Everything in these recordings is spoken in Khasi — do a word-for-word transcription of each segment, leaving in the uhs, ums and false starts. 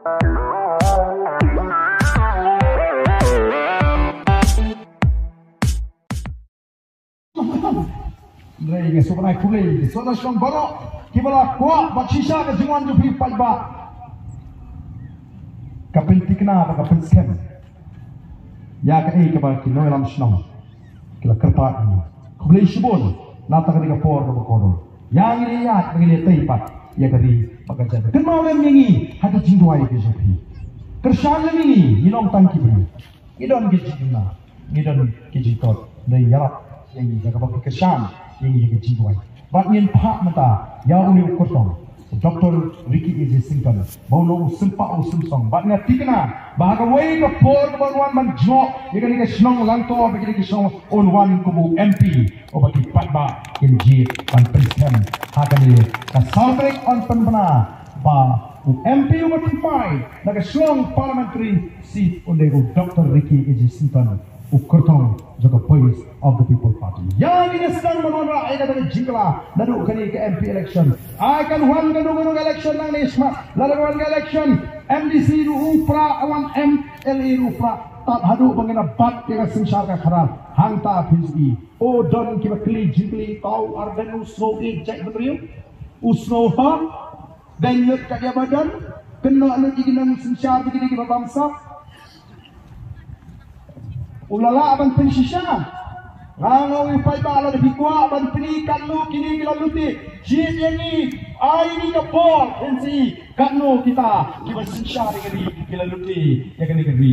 Hynrei nga sngewbha khublei ïa ki shnong baroh kiba la kwah bad shisha ka jingwan jong phi paidbah. Ka pynthikna bad ka pynskhem ïa kaei kaba ki nongïalam shnong ki la kyrpad ïa ngi. Khublei shibun na kata ka dei ka por kaba kordor. Ïa ngi ïa ba ngi ïa tei pat ïa ka ri bad ka jaitbynriew. Kynmaw lem ïa ngi ha ka jingduwai ka jong phi. Kyrshan lem ïa ngi, ngi long tang ki briew. Ngi don ki jingduna, ngi don ki jingtot. Dei ïarap ïa ngi ïa kaba phi kyrshan ïa ngi ïa ka jingduwai. Bad ngin phah mynta ïa une u kyrtong, Doctor Ricky A J Syngkon, ba u long u sympa u symsong. Bad nga thikna ba ha kawei ka por kaba un wan ban jngoh ïa kane ka shnong Langtor, ba kane ka shnong un wan kum u M P uba ki paidbah kin jied ban pynskhem. Ha kane ka saw tarik yn pynbna ba u M P uba thymmai na ka shnong parliamentary seat un dei u Doctor Ricky A J Syngkon, u kyrtong jong ka Voice of the People Party. Ïa ngi ngi sdang ban wanrah ïa kata ka jingkylla naduh kane ka M P election. Ai kan wan kano kano ka election nangne shakhmat, lada wan ka election M D C ruh u pra, wan M L A ruh u pra. Tad haduh ba ngin ïa bat ïa ka synshar ka khadar. Hangta phi i, o don kiba kylli jingkylli, tau ar don u sngew ïeit jaitbynriew, u sngew hok. Dang lut kat ïa ba don, kynnoh lut ïa ki nongsynshar ba kine kiba bamsap. U la lah ban pynshisha. Nga ong ïa u paidbah, lada phi kwah ban pyni katno kine ki la lute, jied ïa ngi, ai ngi ka bor, N C E, katno kita kiba synshar ïa ka ri ki la lute ïa kane ka ri.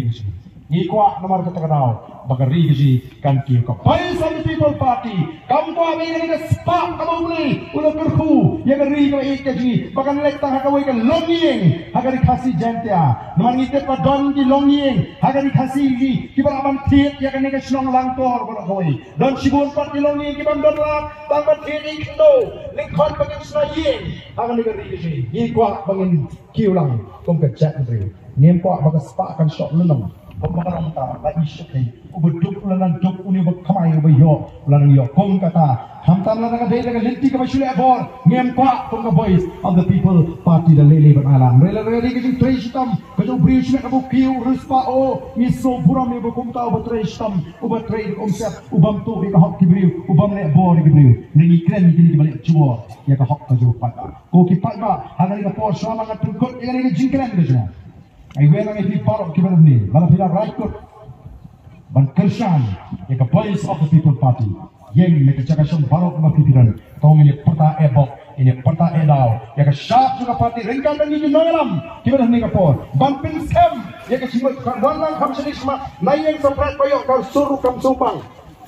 Ngi kwah namar kata ka daw ba ka ri ka jong ngi kan kiew. Ka Voice of the People Party kam kwah ba ïa kane ka spah kaba U Blei u la kyrkhu ïa ka ri kaba ïeit ka jong ngi ba kan leit tang ha kawei ka longïing ha ka ri Khasi Jaintia. Namar ngi tip ba don ki longïing ha ka ri Khasi jong ngi kiba lah ban thied ïa kane ka shnong Langtor baroh kawei. Don shibun pat ki longïing kiba don lah tang ban thied ïa ki khyndew lyngkhot ba kin shna ïing ha kane ka ri ka jong ngi. Ngi kwah ba ngin kiew lang kum ka jaitbynriew. Ngim kwah ba ka spah kan shoh lynnong. Ba ka long ta ba i shakri uba duk u la nang duk, une uba kmai uba ïoh u la nang ïoh. Kum kata, khamtam lada ka dei da ka lynti kaba shu leh bor, ngim kwah kum ka Voice of the People Party da lei lei ban ai lang. Hynrei lada ka dei ka jingtrei shitom ka jong u briew shimet kaba u kiew, u riewspah, o ngi sngewburom ïa uba kumta uba trei shitom, uba trei da ka umsyep, u bym tuh ïa ka hok ki briew, u bym leh bor ïa ki briew. Ngi kren ïa kine kiba leh jubor ïa ka hok ka jong u paidbah. Ko ki paidbah, ha kane ka por shuwa ba ngan pynkut ïa kane ka jingkren ka jong nga, ai wen ngi phi baroh kiba don hangne, lada phi la rai kut ban kyrshan ïa ka Voice of the People Party, ïeng na ka jaka shong baroh kaba phi phi don. To ngin ïa pyrta eh bok, ngin ïa pyrta eh daw ïa ka shap jong ka party ryngkat bad ngi ki nongïalam kiba don hangne ka por ban pynskhem ïa ka jingmut. Kan wan lang kham shane shakhmat, na ïeng separate ba ïoh ka sur ruh kam sngewbang.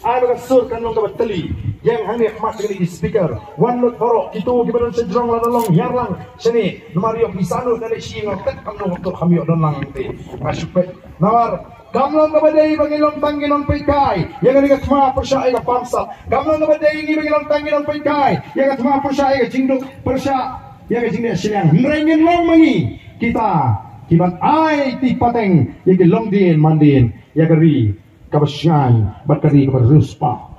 Ai ba ka sur kan long kaba tylli. Ïeng hangne khmat jong kine ki speaker. Wan lut baroh kito kiba don sha jrong lada long hiar lang shane. Namar ïoh ki sanu ka dei shi ngam tet kam long to kham ïoh don lang te. Nga shu peit. Namar kam long kaba dei ba ngi long tang ki nongpeitkai ïa kane ka thma pyrshah ïa ka bamsap. Kam long kaba dei ngi ba ngi long tang ki nongpeitkai ïa ka thma pyrshah ïa ka jingduk, pyrshah ïa ka jingdih shiliang. Hynrei ngin long ma ngi kita kiban ai ti pateng ïa ki longdien mandien ïa ka ri kaba shngaiñ bad ka ri kaba riewspah.